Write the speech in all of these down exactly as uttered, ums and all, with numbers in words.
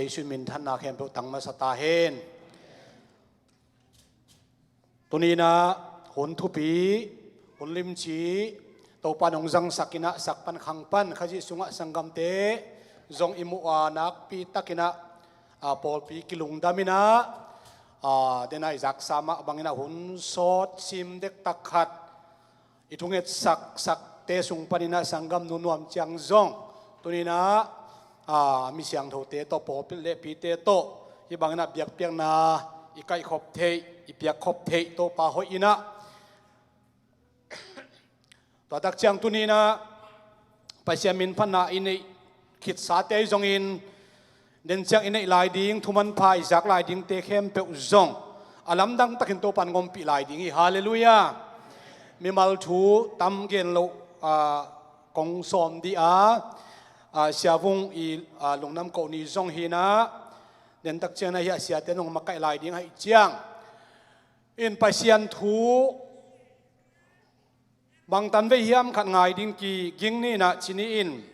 Jesuh in minthanna khempeuh tang masa ta hen. Tuni-in ah hun thupi, hun limci, Topa in hong zangsak in ah, sak pan khang pan Khazih sungah sanggamte zong i muh a, nakpi takin ah, a, pawlpi kilungdam in ah, a, den a i zaksa mah bangin ah hun sawt sim dektak khat i thungetsak sakte sung panin ah sanggam nunuam ciang zong tuni-in ah, a, mi siangthote tawh, pawlpi le pite tawh hih bangin ah biakpiakna i kaihkhop theih, i piakkhop theih Topa hoih in ah, tua tak ciang tuni-in ah Pasian min phatna i neih khitsate zongin, den ciang i neih lai ding, thumanpha i zak lai dingte khempeuh zong a lamdang takin Topa in hong ompih lai ding hi. Halleluiah. Mimal thu tam gen loh, a, kong sawm dih a, a, Sia Vung i, a, lungdam koh ni zong hi-in ah, den tak ciang ah hih a siate in hong makaih lai ding ahih ciang in Pasian thu bangtan vei hiam khat ngai ding kiging ni-in ah, ci ni-in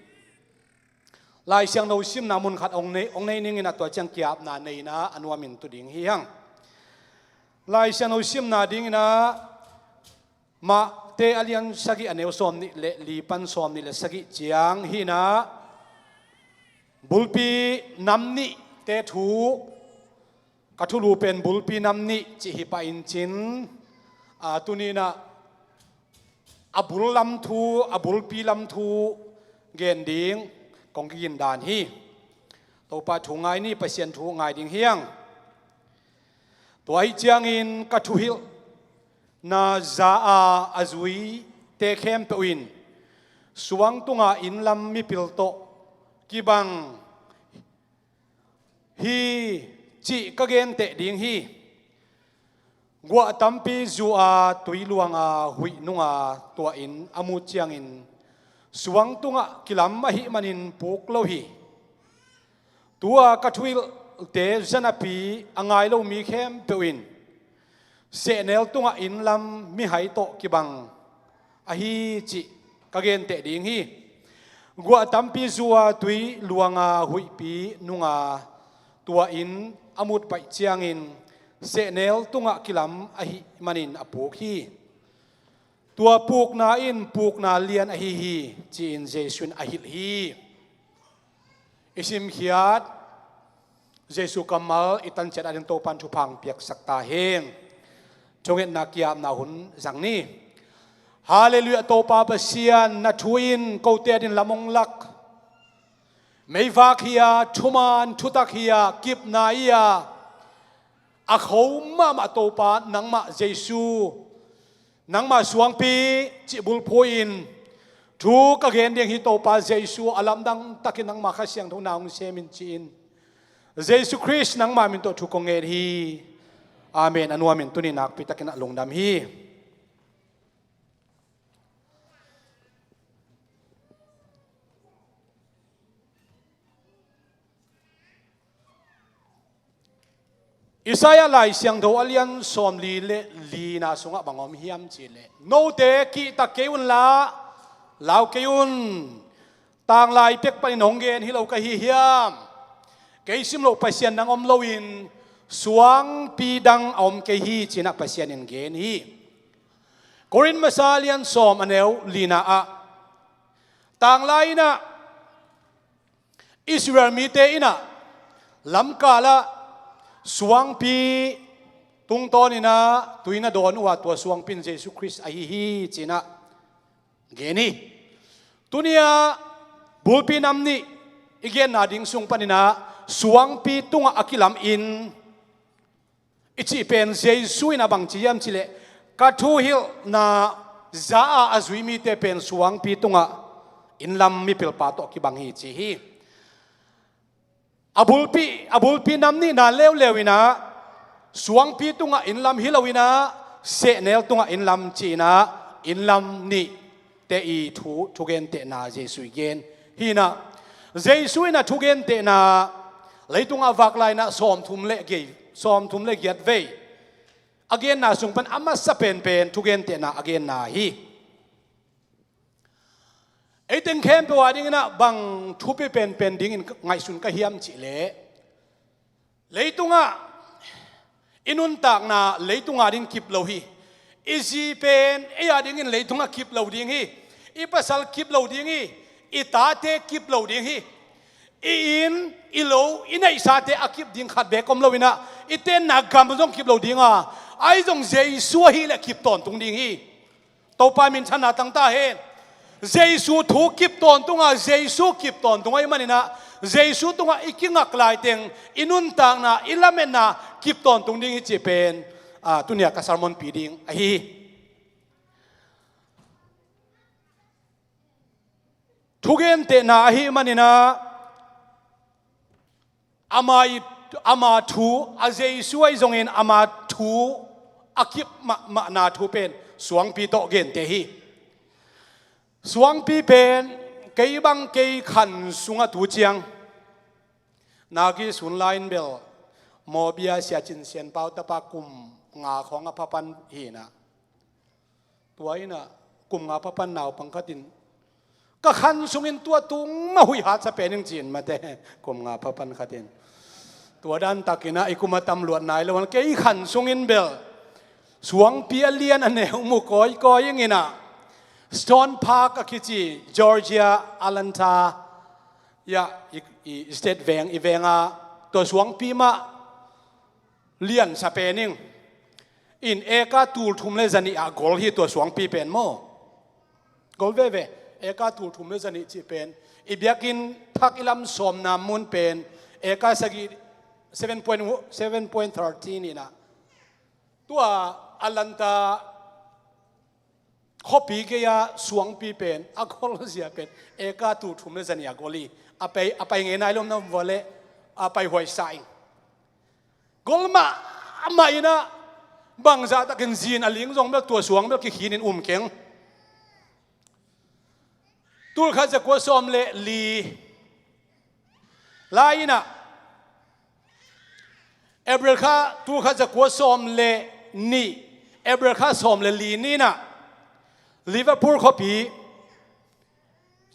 Lai Siangtho simna mun khat hong nei, hong nei ning in ah, tua ciang ki-apna nei-in ah a nuam in tu ding hi hang. Lai Siangtho simna dingin ah Mate a lian sagih, a neu sawm nih le li pan sawm nih le sagih ciang hi-in ah, bulpi nam nihte thu, ka thulu pen bulpi nam nih cih hi pah in cin, a, tuni-in ah a bul lam thu, a bulpi lam thu gen ding kong kigin dan hi. Topa thu ngai ni, Pasian thu ngai ding hi hang. Tua ahih ciangin ka thuhilhna za-a a zuite khempeuh in suang tunga inn lam mipil tawh kibang hi cih ka genteh ding hi. Guah tampi zu-a tui luanga huih nunga tua inn a mut ciangin suang tungah kilam ahih manin puk lo hi. Tua ka thuhilhte zanapi a ngai lo mi khempeuh in sehnel tungah inn lam mihai tawh kibang ahi cih ka genteh ding hi. Guah tampi zu-a tui luanga huihpi nunga tua inn a mut paih ciangin sehnel tungah kilam ahih manin a puk hi. Tua pukna in pukna lian ahi hi, ci-in Jesuh in a hilh hi. I simkhiat Jesuh kammal i tanciat ading Topa in thupha hong piaksak ta hen. Thungetna ki-apna hun zang ni. Halleluiah, Topa Pasian, na thu in kote ading lam hong lak. Meivak hi-a, thuman thutak hi-a, kipna hi-a, a kho mahmah Topa nangmah Jesuh, nangmah suangpi cih bulphuh in thu ka gen ding hi. Topa Jesuh, a lamdang takin nangmah Kha Siangtho na hong sem in, ci-in Jesuh Khrist nangmah min tawh thu kong ngen hi. Amen. A nuam in tuni nakpi takin ah lungdam hi. Isaiah Lai Siangtho a lian sawmli le lina sungah bang om hiam cih leh, note kihtak kei unla, lau kei un. Tanglai pek panin hong gen hi lo ka hi hiam? Kei sim loh Pasian dang om loin suangpi dang a om kei hi, ci-in ah Pasian in gen hi. Korin masa lian sawm a neu lina ah, tanglai in ah Israel mite in ah lamkal ah suangpi tungtawn in ah tui na dawn uh a, tua suangpi in Jesuh Khrist ahi hi, ci-in ah gen hi. Tuni-ah bulpi nam nih i genna ding sung panin ah suangpi tungah a kilam inn i cih pen Jesuh in a bangci hiam cih leh, ka thuhilhna za-a a zui mite pen suangpi tungah inn lam mipilpa tawh kibang hi, ci hi. A bulpi, a bulpi nam nihna leuleu in ah suangpi tungah inn lam hi lo in ah sehnel tungah inn lam ci-in ah inn lam nih te i thu, thugentehna Jesuh i gen hi in ah, Jesuh in a thugentehna leitungah a vak lai in ah sawmthum le gei, sawmthum le giat vei a genna sung pan a masa penpen thugentehna a genna hi. Ei teng khempeuh a dingin ah bang thupi penpen dingin ngaihsun ka hiam cih leh, Leitungah i nuntakna leitungah ding kip lo hi. I zi pen ei a dingin leitungah kip lo ding hi. I pasal kip lo ding hi. I tate kip lo ding hi. I inn, i lo, i neihsate a kip ding khat beek om lo inah, i tenna gam zong kip lo ding a, ahi zong Jesu ahih leh kip tawntung ding hi. Topa minthanna tangta hen. Jesu thu kip tawntung a, Jesu kip tawntung ahih maninah, Jesu tungah i kingak laiteng, i nuntakna, i lametna kip tawntung ding hi cih pen, a, tunia ka sermon pi ding ahi hi. Thugentehna ahih maninah, ama i, ama thu, a Jesu ahi zongin ama thu a kip mahmahna thu pen suangpi tawh gente hi. Suangpi pen kei bang kei khan sungah tu ciang, nagi sun lai-in bel mawbia Sia Cin Sian Pau tapa kum nga khawng a phapan hinah, tua inah kum nga phapan naupang khatin, ka khan sungin tua tung mah huih hat sa pen ing ci-in mate, kum nga phapan khatin. Tua dan takinah i kum a tam luat nai lo an, kei khan sungin bel suangpi a lian a neu mu kawikawi inginah, Stone Park a kici Georgia Atlanta, ya, i, i state veng, i venga tua suangpi mah lian sa pen ing. In eka tul thum le zanih ah gol hi tua suangpi pen maw. Gol veve, eka tul thum le zanih cih pen. I biakinn thak i lam sawmna mun pen eka sagih, seven point, seven point thirteen inah. Tua Atlanta khuapi gei-a suangpi pen a gol zia pen eka tul thum le zanih a gol hi. A pai, a pai ngei nai lo om na om vua leh a pai huai sa ing. Gol mahmah inah, bangzah takin zin a ling zong bel tua suang bel kikhin in um keng. Tul khat za kua sawm le li lai inah, April kha tul khat za kua sawm le nih, April kha sawm le li ni inah, Liverpool khuapi,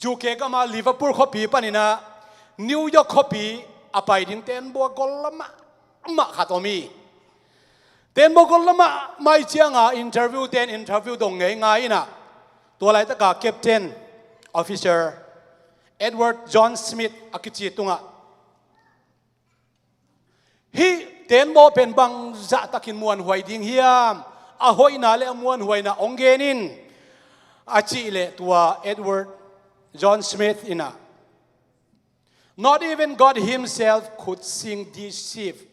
U K gama Liverpool khuapi paninah New York khuapi a pai ding tenbaw a gol mahmah khat om hi. Tenbaw gol mahmah i cianga interview ten interview dong ngei ngai inah, tua laitaka captain, officer Edward John Smith a kici tungah, hih tenbaw pen bangzah takin muanhuai ding hiam, a hoihna le a muanhuaina hong gen in, a cih leh tua Edward John Smith inah, "Not even God himself could sink this ship."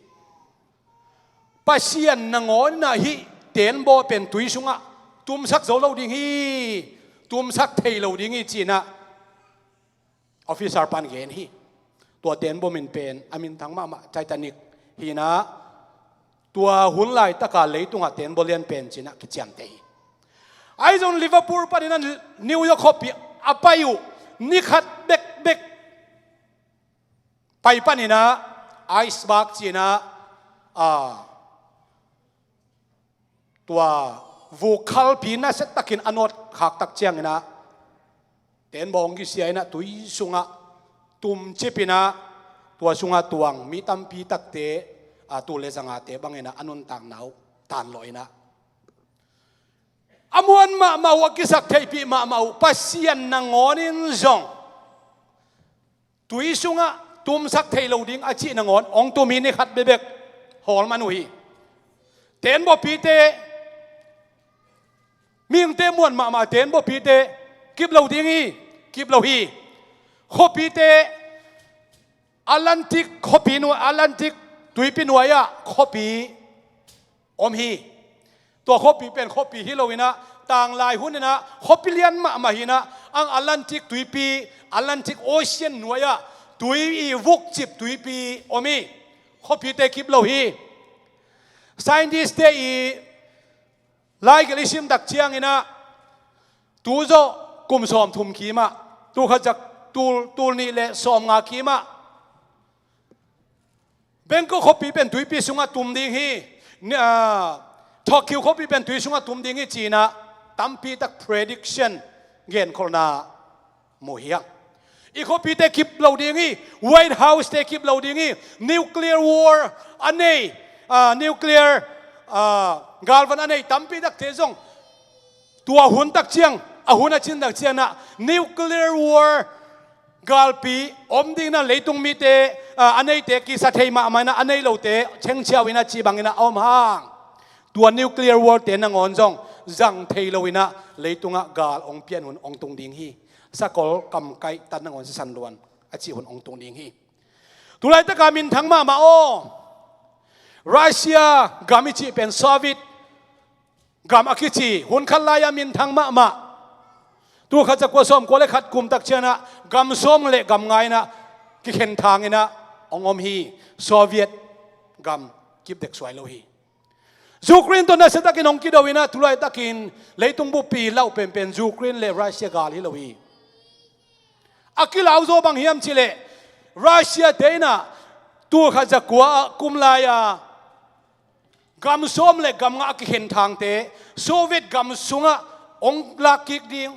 Pasian nangawn inah hih tenbaw pen tui sungah tumsak zo lo ding hi, tumsak thei lo ding hi ci-inah officer pan gen hi. Tua tenbaw min pen a minthang mahmah Titanic hinah, tua hun laitaka leitungah tenbaw lian pen cinah kiciamteh hi. Ahi zong Liverpool paninah New York khuapi a pai uh, ni khat bekbek pai paninah iceberg cinah, a, tua vuk khalpi nasiatakin a nawt khaktak cianginah tenbaw hong kisia inah tui sungah tumcip inah, tua sungah tuang mi tampi takte, a, tul le zangate banginah a nuntakna uh tanlawh inah, a muan mahmah uh, a kisak theihpih mahmah uh, Pasian nangawn in zong tui sungah tumsak thei lo ding a cih nangawn hong tum hi. Ni khat bekbek hawl man uh hi. Tenbawpite, mihingte muan mahmah tenbawpite kip lo ding hi, kip lo hi. Khuapite, Atlantic khuapi nuai, Atlantic tuipi nuai-ah khuapi om hi. Tua khuapi pen khuapi hi lo inah, tanglai hun inah khuapi lian mahmah hinah, ang Atlantic tuipi, Atlantic Ocean nuai-ah tui i vukcip tuipi om hi. Khuapite kip lo hi. Scientist-te i laigelh i simtak cianginah, tu zawh kum sawmthum kimah, tul khat za, tul, tul nih le sawmnga kimah Bangkok khuapi pen tuipi sungah tum ding hi, ni, a, Tokyo khuapi pen tui sungah tum ding hi cinah tampitak prediction, genkholhna mu hi hang. I khuapite kip lo ding hi. White House te kip lo ding hi. Nuclear war a nei, ah, nuclear, ah, galvan a nei tampi takte zong tua hun tak ciang, a hun a cin tak ciangin ah nuclear war galpi om ding in ah leitung mite, ah, a neite kisa thei mahmah in ah a nei lote chengciau in ah ci bangin ah a om hang, tua nuclear war te nangawn zong zang thei lo in ah leitungah gal hong pian hun hong tung ding hi. Sakol kamkaih tat nangawn sisan luan a cih hun hong tung ding hi. Tulaitaka minthang mahmah aw. Russia gam i cih pen Soviet gam a kici, hun khat lai-a minthang mahmah. Tul khat za kua sawm kua le khat kum tak ciangin ah gam sawm le gam nga in ah kikhen thang in ah hong om hi. Soviet gam kip dek suai lo hi. Ukraine tawh nasiatakin hong kido in ah tulaitakin leitung buppi lauh penpen Ukraine le Russia gal hi lo hi. A kilau zaw bang hiam cih leh Russia te in ah tul khat za kua kum lai-a gam sawm le gam nga a kikhen thangte Soviet gam sungah hong lak kik ding.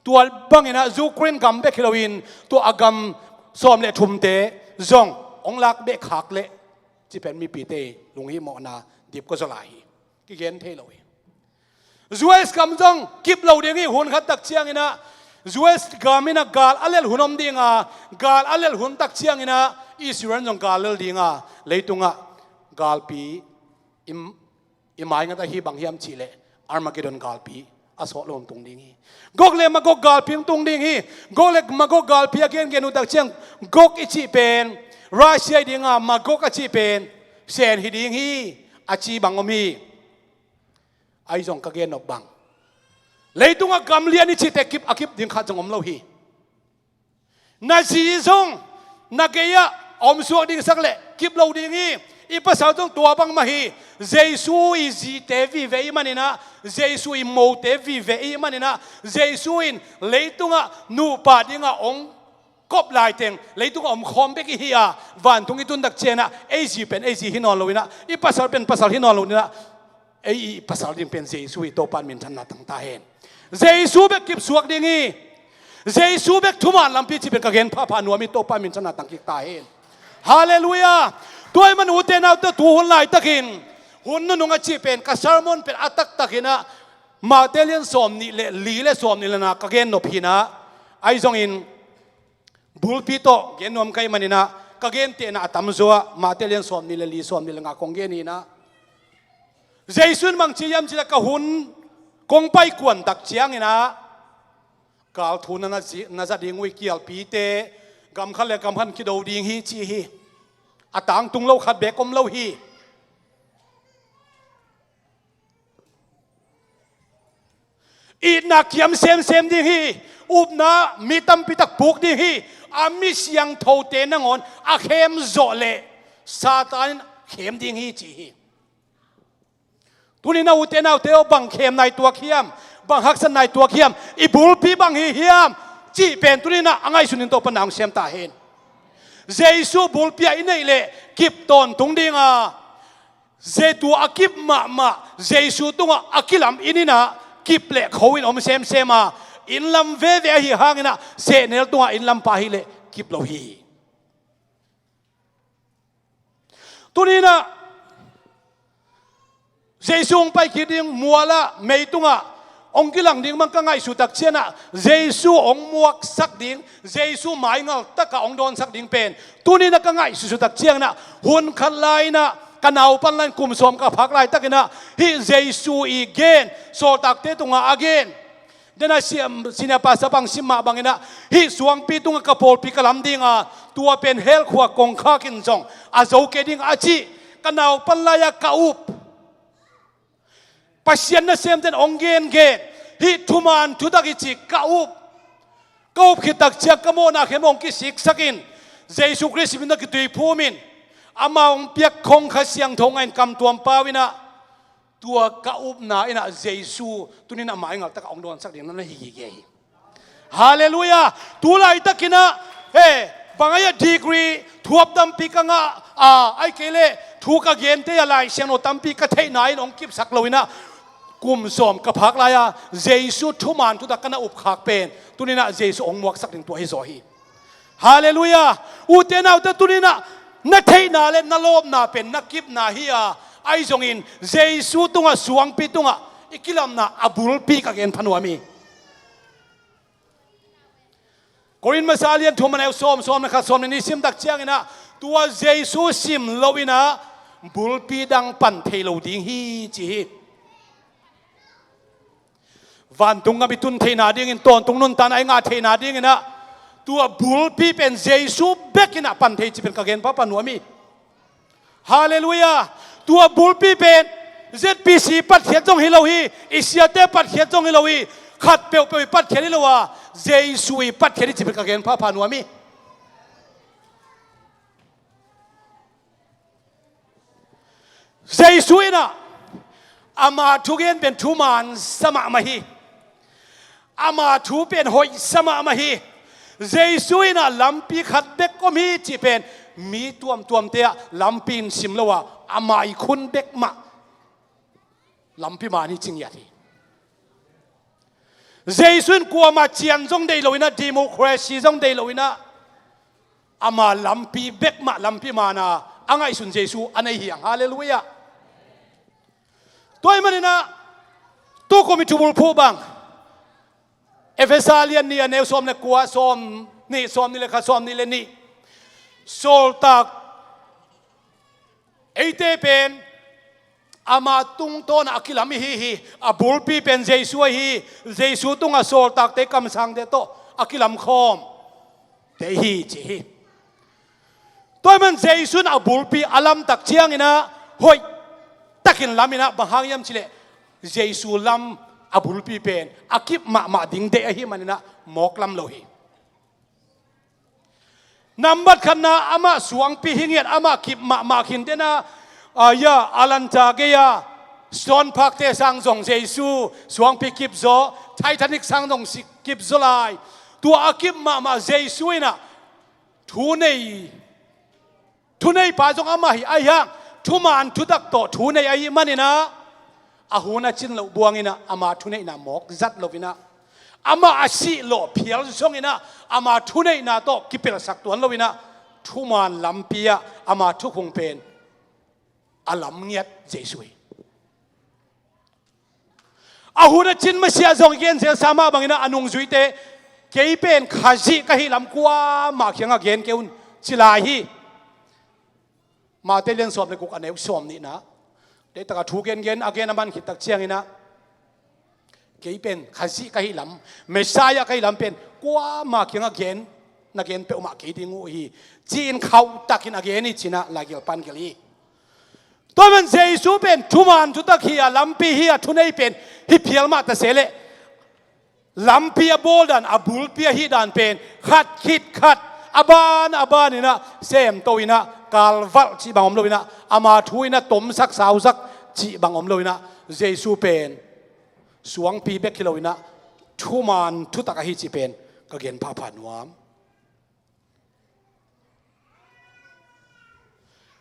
Tua bangin ah Ukraine gam bek hi loin tua a gam sawm le thumte zong hong lak beh khak leh ci pen mipite lunghimawhna dip kua zaw lai hi. Kigen thei lo hi. U S gam zong kip lo ding hi. Hun khat tak ciangin ah U S gam in ah gal a lel hun om ding a, gal a lel hun tak ciangin ah Israel zong gal lel ding a, leitungah galpi i, i maingat ahi bang hiam cih leh Armageddon galpi a sawt lo hong tung ding hi. Gog le Magog galpi hong tung ding hi. Gog le Magog galpi a gengen uh tak ciang Gog i cih pen Russia i ding a, Magog a cih pen Sen hi ding hi, a ci bang om hi. Ahi zong ka gen nop bang, leitungah gam lian i cihte kip a kip ding khat zong om lo hi. Na zi zong na gei-ah a om suak ding sak leh kip lo ding hi. I pasal zong tua bang mah hi. Jesu i zite vive i hih manin ah, Jesu i mote vive i hih manin ah, Jesu in leitungah nupa dingah hong kop laiteng leitungah om khawm bek i hi a, vantung i tun tak ciangin ah ei zi pen ei zi hi nawn lo in ah, i pasal pen pasal hi nawn lo in ah, ei i pasal ding pen Jesu hi. Topa in minthanna tang ta hen. Jesu bek kip suak ding hi. Jesu bek thuman lampi cih pen ka gen phapha nuam hi. Topa in minthanna tang kik ta hen. Halleluiah. Tua ahih man ute naute, tu hun laitakin hun nunung a cih pen ka sermon pen a taktakin ah Mate lian sawm nih le li le sawm nih le na ka gen nop hi in ah, ahi zongin bulpi tawh gen nuam ka hih manin ah ka gentehna a tamzaw ah Mate lian sawm nih le li, sawm nih le nga kong gen hi in ah, Jesu in bang ci hiam cih leh ka hun kong pai kuan tak ciangin ah gal thu na, na zi-, na za ding uh hi. Kialpite gam khat le gam khat kido ding hi ci hi. A tangtung lo khat beek om lo hi. Itna kiam semsem ding hi. Upna mi tampi tak puk ding hi. A mi siangthote nangawn a khem zawh leh Satan in khem ding hi ci hi. Tuni-in ah ute naute aw, bang khemna i tuak hiam? Bang haksatna i tuak hiam? I bulpi bang hi hiam? Cih pen tuni-in ah a ngaihsun in Topa in hong sem ta hen. Jesu bulpi ah i neih leh kip tawntung ding a, Jesu a kip mahmah, Jesu tungah a kilam inn in ah kip le kho in om semsem a, inn lam veve ahi hangin ah sehnel tungah inn lampa hi leh kip lo hi. Tuni-in ah Jesu hong pai kik ding, mual ah, mei tungah hong kilang ding bang ka ngaihsut tak ciangin ah Jesu hong muaksak ding, Jesu maingal takah hong dawnsak ding pen tuni-in ah ka ngaihsut tak ciangin ah, hun khat lai-in ah ka naupan lai-in kum sawm ka phak laitakin ah hih Jesu i gen, sawltakte tungah a gen, den a siam, senior pastor bang sim mah bangin ah, hih suangpi tungah ka pawlpi ka lam ding a, tua pen hell khua kongkhak in zong a zo kei ding a cih ka naupan lai-ah ka up. Pasian nasemten hong gengen, hih thuman thutak i cih ka up. Ka up khit tak ciang ka mawhna khempeuh hong kisiksak in, Jesu Khrist min tawh kituiphum in, amah hong piak khong Kha Siangtho ngah in, kam tuam pau in ah, tua ka upna in ah Jesu tuni-in ah maingal takah hong dawnsak ding na na hi gige hi. Halleluiah. Tu laitakin ah, he, bang a hia, degree thuap tampi ka ngah a, ahih kei leh thu ka gente a, Lai Siangtho tampi ka theihna in hong kipsak lo in ah, kum sawm ka phak lai-a Jesu thuman thutak ka na upkhak pen tuni-in ah Jesu hong muaksak ding tua hi zaw hi. Halleluiah. Ute naute, tuni-in ah na theihna le na lawpna pen na kipna hi a, ahi zongin Jesu tungah, suangpi tungah i kilamna a bulpi ka gen pha nuam hi. Korin masa lian thum, a neu sawm, sawm le khat, sawm le nih sim tak ciangin ah, tua Jesu sim loin ah bulpi dang pan thei lo ding hi, ci hi. Vantung gam i tun theihna dingin, tawntung nuntakna i ngah theihna dingin ah, tua bulpi pen Jesu bek in ah pan thei cih pen ka gen phapha nuam hi. Halleluiah. Tua bulpi pen Z P C patkhiat zong hi lo hi, i siate patkhiat zong hi lo hi, khat peuhpeuh i patkhiat hi lo a, Jesu i patkhiat hi cih pen ka gen phapha nuam hi. Jesu in ah ama thugen pen thuman sa mahmah hi. Ama thu pen hoih sa mahmah hi. Jesu in ah lampi khat bek om hi cih pen mi tuamtuamte ah lampi in sim lo a, ama i khun bek mah lampi man hi, ci ngiat hi. Jesu in kuama cian zong deih loin ah, democracy zong deih loin ah, ama lampi bek mah lampi man a, a ngaihsun Jesu a nei hi hang. Halleluiah. Tua ahih manin ah, tu kum i thubulphuh bang, Efesa lian nih, a neu sawm le kua, sawm nih, sawm nih le khat, sawm nih le nih, sawltak eite pen ama tungtawn ah a kilam i hi hi. A bulpi pen Jesu ahi hi. Jesu tungah sawltakte, kamsangte tawh a kilam khawm te hi, ci hi. Tua ahih man Jesu in a bulpi a lam tak ciangin ah hoih takin lam in ah, bang hang hiam cih leh Jesu lam a bulpi pen a kip mahmah ding deih ahih manin ah mawk lam lo hi. Nambat khatna, amah suangpi hi ngiat, amah kip mahmah khin den a, ah, ya, Atlanta gei-a Stone Park-te sang zong Jesu suangpi kip zaw, Titanic sang zong si kip zaw lai. Tua a kip mahmah Jesu in ah thu nei, thuneipa zong amah hi, ahi hang thuman thutak tawh thu nei ahih manin ah, a hun a cin loh buangin ah ama thuneihna mawk zat lo in ah, amah a sih lawh phial zongin ah ama thuneihna tawh kipelhsak tuan lo in ah, thuman lampi ah ama thukhun pen a lam ngiat Jesu hi. A hun a cin masiah zong i genzel sa mah bangin ah a nungzuite, "Kei pen Khazih ka hih lam kuamah kiangah gen kei un," ci lai hi. Matthai lian sawm le guk, a neu sawm nihna. Deihtak a thu gengen a gen a man khit tak ciangin ah, "Kei pen Khazih ka hih lam, Messiah ka hih lam pen kuamah kiangah gen, na gen peuhmah kei ding uh hi," ci-in khauhtakin a gen hi, ci-in ah laigelh pan gelh hi. Tua man Jesu pen thuman thutak hi a, lampi hi a, thunei pen hi phial mah ta se leh, lampi a bawl dan, a bulpi ahih dan pen khat khit khat, a ban a ban in ah semto in ah, kalvalh cih bang om lo in ah, ama thu in ah tomsak sausak cih bang om lo in ah, Jesu pen suangpi bek hi lo in ah, thuman thutak ahi cih pen ka gen phapha nuam.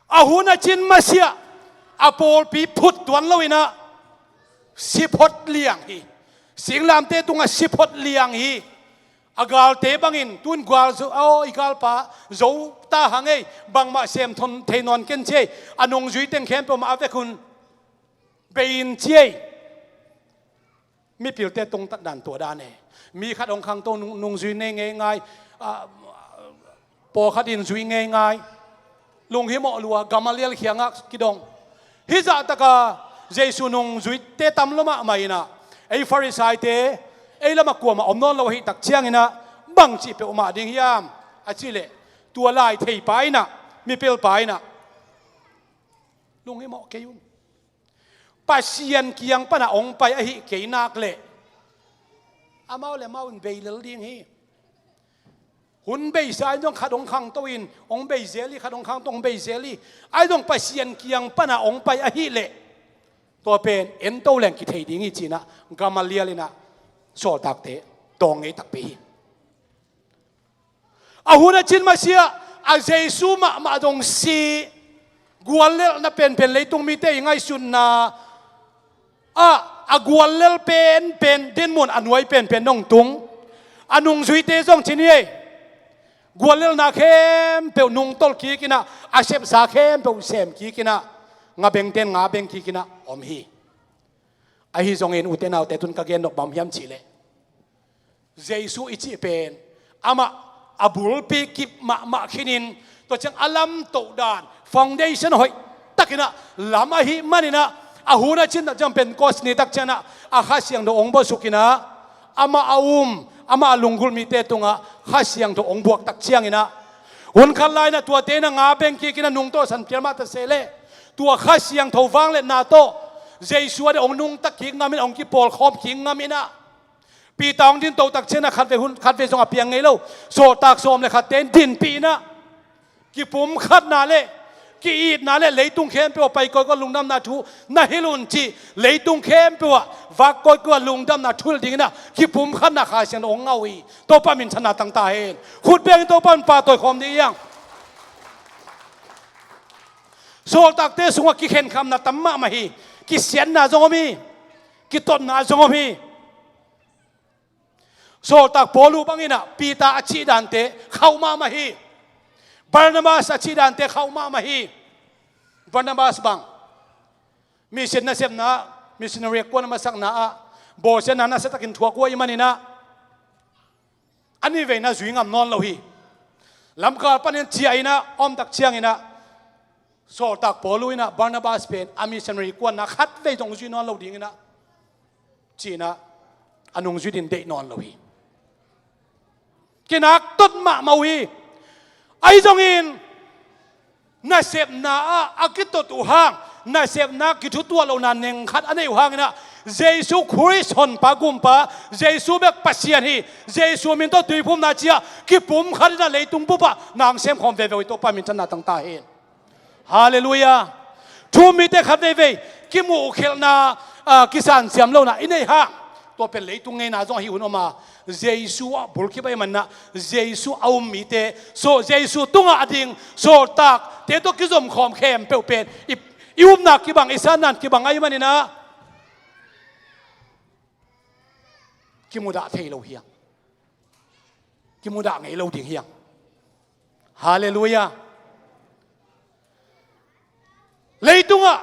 A hun a cin masiah a pawlpi phut tuan lo in ah, siphot liang hi. Singlamteh tungah siphot liang hi. A galte bangin, "Tun gual zo, aw, i galpa zo ta hang ei, bangmah sem thon thei nawn ken ci ei, a nungzui teng khempeuh mah a vek un bei in," ci ei. Mipilte tungtat dan tua dan e. Mi khat hong khangto, nung, nungzui nei ngeingai, ah, pawlkhat in zui ngeingai. Lunghimawh lua, Gamaliel kiangah kidong. Hih zahtaka Jesu nungzuite tam lua mahmah in ah, ei Farisaite, ei lamah kuamah om nawn lo ahih tak ciangin ah, bangci peuhmah ding hiam a cih leh, tua lai theipa in ah, mipilpa in ah, "Lunghimawh kei un. Pasian kiang pana hong pai ahih kei nak leh, amau le amau in bei lel ding hi. Hun beisa in zong khat hong khangto in hong bei zel hi, khat hong khangto hong bei zel hi. Ahi zong Pasian kiang pana hong pai ahih leh, tua pen ento leng kithei ding hi," ci-in ah Gamaliel in ah sawltakte dawng ngei takpi hi. A hun a cin masiah, a Jesu mahmah zong si, guallelhna penpen, leitung mite i ngaihsutna ah a guallel penpen, dinmun a nuai penpen nong tung. A nungzuite zong ci ni ei, Guallelhna khempeuh nungtolh kik in ah, a sepsa khempeuh sem kik in ah, nga bengten nga beng kik in ah om hi. Ahi zongin ute naute, tun ka gen nop bang hiam cih leh, Jesu i cih pen amah a bulpi kip mahmah khinin, tua ciang a lamtoh dan, foundation hoih takin ah lam ahih manin ah, a hun a cin tak ciang, Pentecost ni tak ciangin ah, a Kha Siangtho hong buaksuk in ah, amah a um, amah a lunggulh mite tungah Kha Siangtho hong buak tak ciangin ah, hun khat lai-in ah tuate in ah nga beng kik in ah nungtolh san phial mah ta se leh, tua Kha Siangtho vangliatna tawh Jesu a ding hong nungta kik ngam in, hong kipawlkhawm kik ngam in ah, Peter hong dinto tak ciangin ah khatvei hun, khatvei zong a piang ngei lo, sawltak sawm le khatte in dinpih in ah, kipumkhatna le ki-itna le leitung khempeuh ah pai kawikawi a lungdamna thu na hilh un ci. Leitung khempeuh ah vak kawikawi a lungdamna thu hilh dingin ah kipumkhatna Kha Siangtho hong ngah uh hi. Topa minthanna tang ta hen. Khut beng in Topa min pahtawi khawm ding hi hang. Sawltakte sungah kikhenkhamna tam mahmah hi. Kisiatna zong om hi. Kitotna zong om hi. Sawltak Paul uh bangin ah Peter a cih dante khauh mahmah hi. Barnabas a cih dante khauh mahmah hi. Barnabas bang mission nasepna, missionary a kuan a masakna ah bawlsiatna nasia takin thuak uh ahih manin ah, a nihveina zui ngam nawn lo hi. Lamkal panin ciah in ah a om tak ciangin ah, sawltak Paul uh in ah Barnabas pen a missionary kuanna khatvei zong zui nawn lo dingin ah, ci-in ah, a nungzui ding deih nawn lo hi. Kinak tot mahmah uh hi. Ahi zongin nasepna ah a kitot uh hang, nasepna kithutuah lohna neng khat a neih uh hangin ah, Jesu Khrist Honpa Gumpa, Jesu bek Pasian hi, Jesu min tawh tuiphumna ci-a kipumkhat in ah leitung bup ah na hong semkhawm veve uh hi. Topa minthanna tang ta hen. Halleluiah. Thu-um mite khat veivei kimuhkhelhna, ah, kisanciam lohna i neih hang, tua pen leitung ngeina zong ahi hun om a, Jesu ah bulkip ahih manin ah, Jesu a um mite, so Jesu tungah a ding sawltakte tawh kizomkhawm khempeuh pen i, i upna kibang, i sanna kibang ahih manin ah, kimudah thei lo hi hang. Kimudah ngei lo ding hi hang. Halleluiah. Leitungah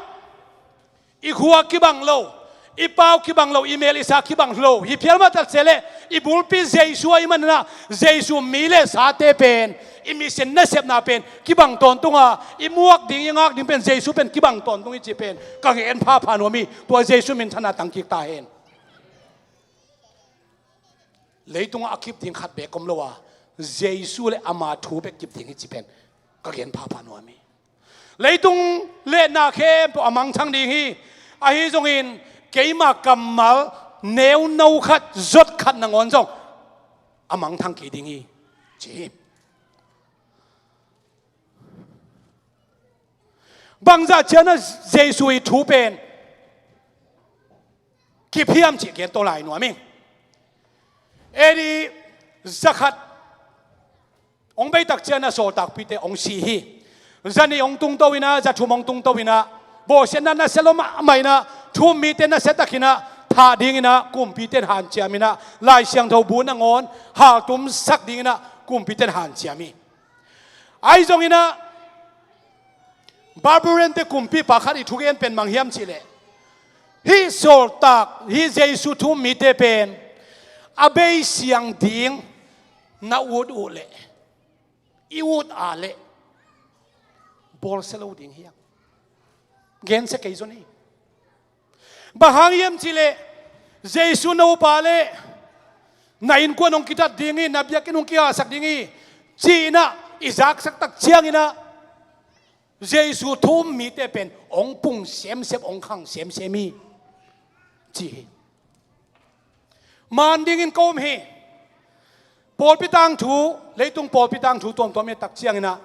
i khua kibang lo, i pau kibang lo, i mel i sa kibang lo hi phial mah ta se leh, i bulpi Jesu ahih manin ah, Jesu mi le sate pen, i mission nasepna pen kibang tawntung a, i muak ding, i ngak ding pen Jesu pen kibang tawntung hi cih pen ka ngen phapha nuam hi. Tua Jesu minthanna tang kik ta hen. Leitungah a kip ding khat beek om lo a, Jesu le ama thu bek kip ding hi cih pen ka gen phapha nuam hi. Leitung le na khempeuh a mangthang ding hi. Ahi zongin keima kammal neuno khat, zot khat nangawn zong a mangthang kei ding hi, ci hi. Bangzah ciangin ah Jesu ii thu pen kip hiam cih gen to lai nuam ing. A.D. zakhat hong bei tak ciangin ah sawltakpite hong si hi. Zanih hong tungto in ah, zathum hong tungto in ah, bawlsiatna nasia lo mahmah in ah, thu-um mite nasia takin ah thah dingin ah kumpite in hanciam in ah, Lai Siangtho bu nangawn haltumsak dingin ah kumpite in hanciam hi. Ahi zongin ah, Barbarian-te kumpipa khat ii thugen pen bang hiam cih leh, hih sawltak, hih Jesu thu-um mite pen a bei siang ding na ut uh leh, i ut a leh, bawlsia lo ding hi hang. Gensia kei zong hi. Bang hang hiam cih leh, Jesu na up a leh na innkuan hong kitat ding hi, na biakinn hong kihalsak ding hi, ci-in ah i zaksak tak ciangin ah, Jesu thu-um mite pen hong pung semsem, hong khang semsem hi, ci hi. Man dingin ka um hi. Pawlpi tangthu, leitung pawlpi tangthu tuamtuam i et tak ciangin ah,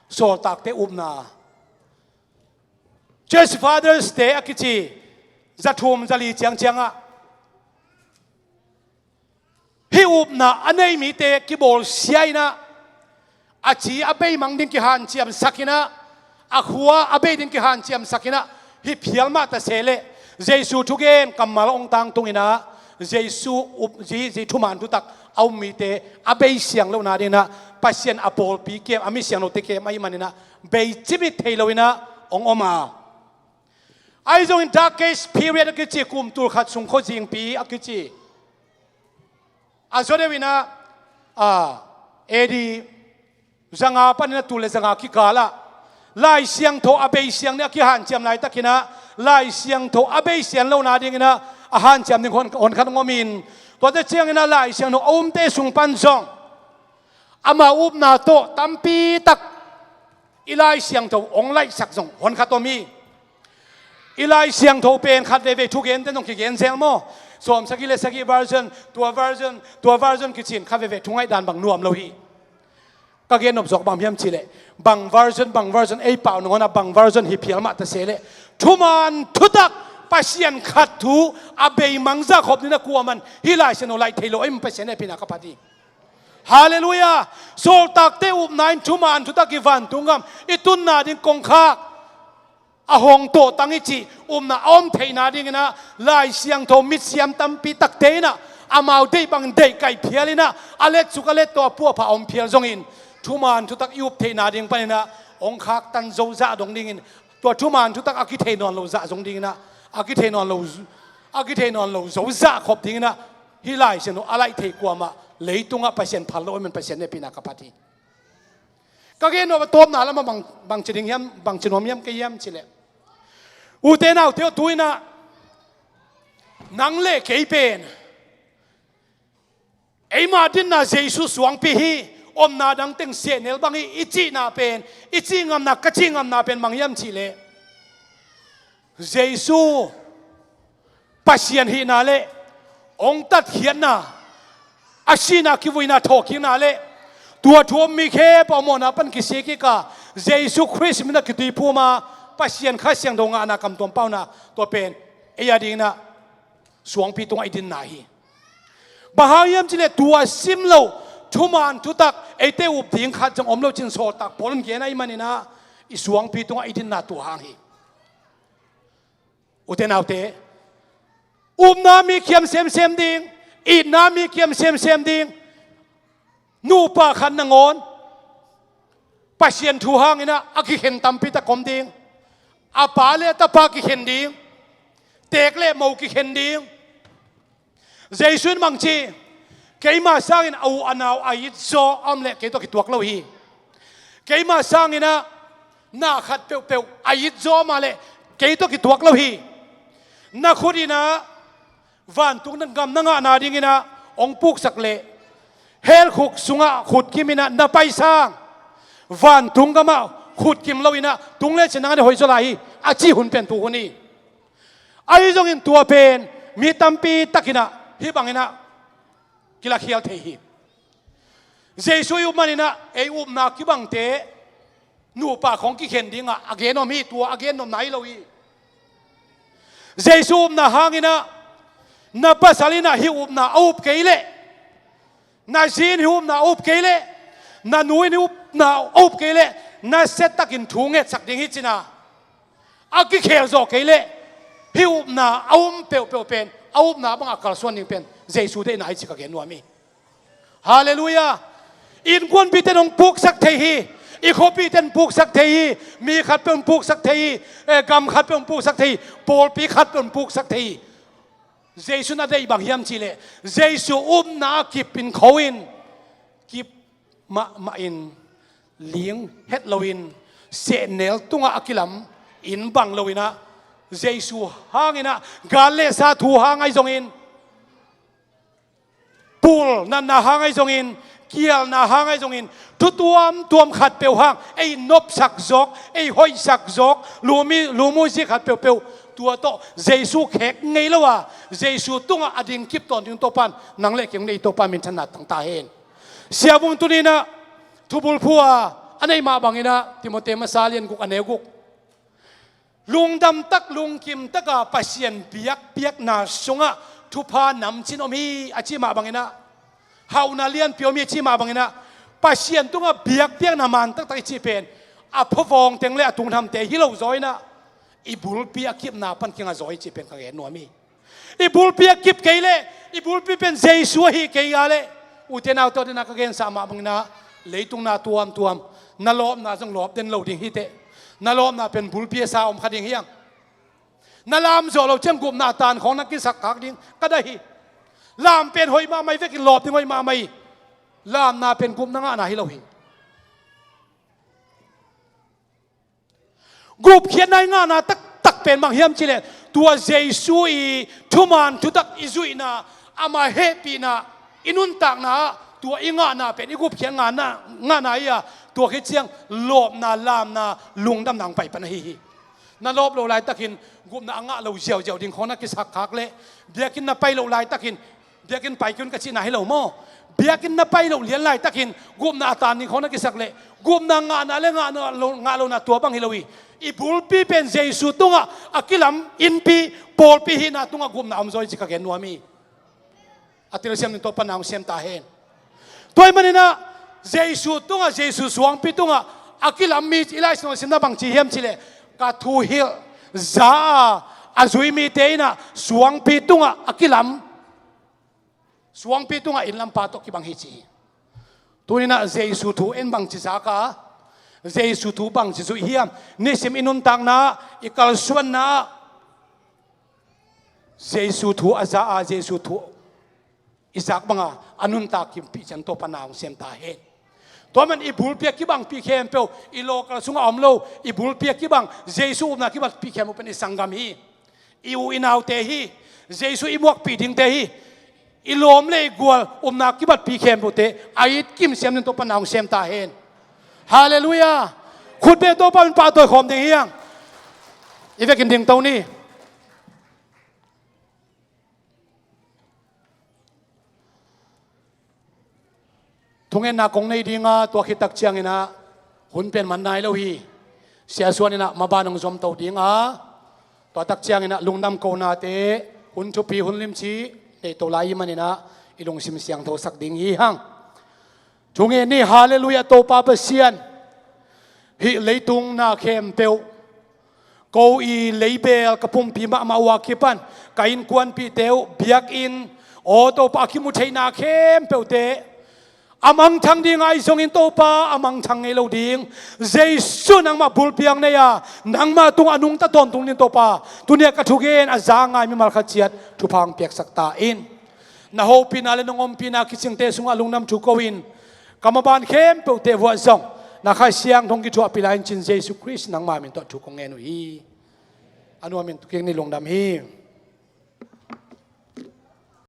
sawltakte upna, Church Fathers-te a kici zathum zali ciangciang ah, hih upna a nei mite kibawlsia in ah, a ci a bei mang ding kihanciamsak in ah, a khua a bei ding kihanciamsak in ah, hi phial mah ta se leh, Jesu thugen kammal hong tangtung in ah, Jesu up, Zi, Zi thuman thutak a um mite a bei siang lohna dingin ah Pasian a pawlpi kem, a mi siangthote kem ahih manin ah bei cimit thei loin ah hong om a. Ahi zongin Dark Age period a kici, kum tul khat sung khuazingpi a kici, a zaw deuh in ah, a, A D zanga panin ah tul le zanga kikal ah Lai Siangtho a bei siang ding a kihanciam laitakin ah Lai Siangtho a bei siang lohna dingin ah a hanciam ding hon, hon khat hong om in, tuate ciangin ah Lai Siangtho a umte sung pan zong amau upna tawh tampi tak i Lai Siangtho hong laihsak zong hon khat om hi. I Lai Siangtho pen khat veivei thugente zong kigen zel maw? Sawm sagih le sagih version, tua version, tua version kici in khat veivei thu ngaihdan bang nuam lo hi. Ka gen nop zawk bang hiam cih leh, bang version, bang version, ei pau nangawn ah bang version hi phial mah ta se leh, thuman thutak Pasian khat thu a bei mang zah khop dingin ah kuaman hih Lai Siangtho laih thei lo ahih man Pasian hehpihna ka phat hi. Halleluiah! Sawltakte upna in thuman thutak i vantung gam i tunna ding kongkhak a hong tawhtang i cih upna a om theihna dingin ah Lai Siangtho mitsiam tampi takte in ah amau deih bangin deih kaih phial in ah a letsuk a lettaw a puahpha a om phial zongin thuman thutak i up theihna ding panin ah hong khaktan zo zah dong dingin, tua thuman thutak a kithei nawn lo zah zong dingin ah a kithei nawn lo, a kithei nawn lo zo zah khop dingin ah hih Lai Siangtho a laih thei kuamah leitungah Pasian phal lo ahih man Pasian hehpihna ka phat hi. Ka gen nop a tawpna lamah bang, bang ci ding hiam, bang ci nuam hiam ka hiam cih leh, ute naute aw, tu-in ah nang le kei pen eima dinna Jesu suangpi hi. Omna dang teng sehnel bang hi i cihna pen, i cih ngamna, ka cih ngamna pen bang hiam cih leh, Jesu Pasian hihna le hong tatkhiatna, a sihna, kivuina, thawhkikna le tua thu om mi khempeuh a mawhna pan kisik kik a, Jesu Khrist min a kituiphum a, Pasian Kha Siangtho ngahna, kamtuam pauna, tua pen ei a dingin ah suangpi tungah i dinna hi. Bang hang hiam cih leh tua sim lo thuman thutak eite up ding khat zong om lo cin Sawltak Paul in gen ahih manin ah i suangpi tungah i dinna tua hang hi. Ute naute, upna mi kiam semsem ding, itna mi kiam semsem ding, nupa khat nangawn Pasian thu hangin ah a kikhen tampi tak om ding. A pa le a tapa kikhen ding, teek le mo kikhen ding. Jesu in bang ci, keima sangin a u a nau a it zaw a om leh kei tawh kituak lo hi. Keima sangin ah na khat peuhpeuh a it zaw a om leh kei tawh kituak lo hi. Na khut in ah vantung gam na ngahna dingin ah hong puksak leh, hell khuk sungah khutkim in ah na pai sang, vantung gamah khutkim lo in ah tung le cin nang a ding hoih zaw lai hi, a cih hun pen tu hun hi. Ahi zongin tua pen mi tampi takin ah hih bangin ah kilakhial thei hi. Jesu i up manin ah ei upna kibangte nupa khawng kikhen dingah a gen om hi, tua a gen nopna hi lo hi. Jesu upna hangin ah na pasal in ah hih upna a up kei leh, na zi in hih upna a up kei leh, na nu in hih upna a up kei leh, nasiatakin thu ngetsak ding hi cin ah a kikhel zawh kei leh, hih upna a um peuhpeuh pen a upna bangah kalsuan ding pen Jesu deihna hi ci ka gen nuam hi. Halleluiah. Innkuanpihte in hong puksak thei hi. I khuapihte in puksak thei hi. Mi khatpeuh in puksak thei hi. Eh, gam khatpeuh in puksak thei hi. Pawlpi khatpeuh in puksak thei hi. Jesu in a deih bang hiam cih leh, Jesu upna a kip in kho in, kip mahmah in, ling het loin, sehnel tungah a kilam in bang loin ah, Jesu hangin ah, gal le sa thu hang ahi zongin, pul natna hang ahi zongin, kialna hang ahi zongin, thu tuamtuam khatpeuh hang ei nopsak zawk, ei hoihsak zawk, lumi, lumu zi khat peuhpeuh, tua tawh Jesu khek ngei lo a, Jesu tungah a ding kip tawntung Topa'n nang le kei hong nei, Topa minthanna tang ta hen. Siavung tuni in ah thubulphu a a neih mah bangin ah, Timote masa lian guk a neu guk, lungdam tak, lungkim tak a Pasian biakpiakna sungah thupha namcin om hi a cih mah bangin ah, hauhna lianpi om hi a cih mah bangin ah, Pasian tungah biakpiakna man taktak i cih pen a phavawng teng le a tungthamte hi lo zaw in ah, i bulpi a kipna pan kinga zaw i cih pen ka gen nuam hi. I bulpi a kip kei leh, I bulpi pen Jesu ahi kei a leh, ute naute, ute na ka gensa mah bangin ah, leitung na tuamtuam, na lawpna zong lawp den lo ding hi teh. Na lawpna pen bulpi a sa om kha ding hi hang. Na lam zawh lo ciang gupna a tan khawng na kisak khak ding ka dai hi. Lam pen hoih mahmah hi, vekin lawp ding hoih mahmah hi. Lamna pen gupna ngahna hi lo hi. Gupkhiatna i ngahna taktak pen bang hiam cih leh, tua Jesu i thuman thutak i zuihna, ama hehpihna, i nuntakna ah tua i ngahna pen i gupkhiat ngahna, ngahna hi a, tua khit ciang lawpna, lamna, lungdamna hong pai pan ahi hi. Na lawp loh laitakin gupna a ngah lo ziauziau ding khawng na kisak khak leh, biakinn na pai loh laitakin, biakinn pai kei un ka cihna hi lo maw? Biakinn na pai loh lian laitakin gupna a tan ding khawng na kisak leh, gupna ngahna le ngahna lo, ngah lohna tua bang hi lo hi. I bulpi pen Jesu tungah a kilam, innpi, pawlpi hihna tungah gupna om zaw hi ci ka gen nuam hi. A telsiam ding Topa na hong sem ta hen. Tua ahih manin ah, Jesu tungah, Jesu suangpi tungah a kilam mi, i Lai Siangtho simna bang ci hiam cih leh, ka thu hilh za a, a zui mite in ah suangpi tungah a kilam, suangpi tungah innlam pa tawh kibang hi ci hi. Tuni-in ah Jesu thu en bangci zak a, Jesu thu bangci zuih hiam? Nisim i nuntakna, i kalsuanna, Jesu thu a za a, Jesu thu i zak banga a nuntak kimpih ciang Topa na hong sem ta hen. Tua man i bulpi a kibangpi khempeuh, i lawkal sungah a om lo, i bulpi a kibang, Jesu upna kibatpih khempeuh pen i sanggam hi. I u i naute hi. Jesu i muakpih dingte hi. I lawm le i gual upna kibatpih khempeuhte a it kim siam ding Topa na hong sem ta hen. Halleluiah. Khutbeng Topa min pahtawi khawm ding hi hang. I vekin dingto ni. Thungetna kong nei dinga, tua khit tak ciangin ah hun pen man nai lo hi. Sia Suan in ah maban hong zomto dinga, tua tak ciangin ah lungdam konate, hun thupi, hun limci neihto lai ahih manin ah i lungsim siangthosak ding hi hang. Thungen ni. Halleluiah, Topa Pasian. Hih leitung na khempeuh, ko i leibel ka pumpi mahmah uh a kipan ka innkuanpihte uh, biakinn, aw Topa, a kimu theihna khempeuhte a mangthang ding ahi zongin Topa, a mangthang ngei lo ding, Jesu nangmah bulpi hong nei a, nangmah tungah a nungta tawntung ding Topa, tuni-a ka thugen a za ngai mimal khat ciat thupha hong piaksak ta in. Na hopihna le nong ompihna kicingte sungah lungdam thu ko-in, ka maban khempeuhte vuah zong na Kha Siangtho hong kithuahpih lai-in cin Jesu Khrist nangma min tawh thu kong ngen uh hi. A nuamin tu kik ni. Lungdam hi.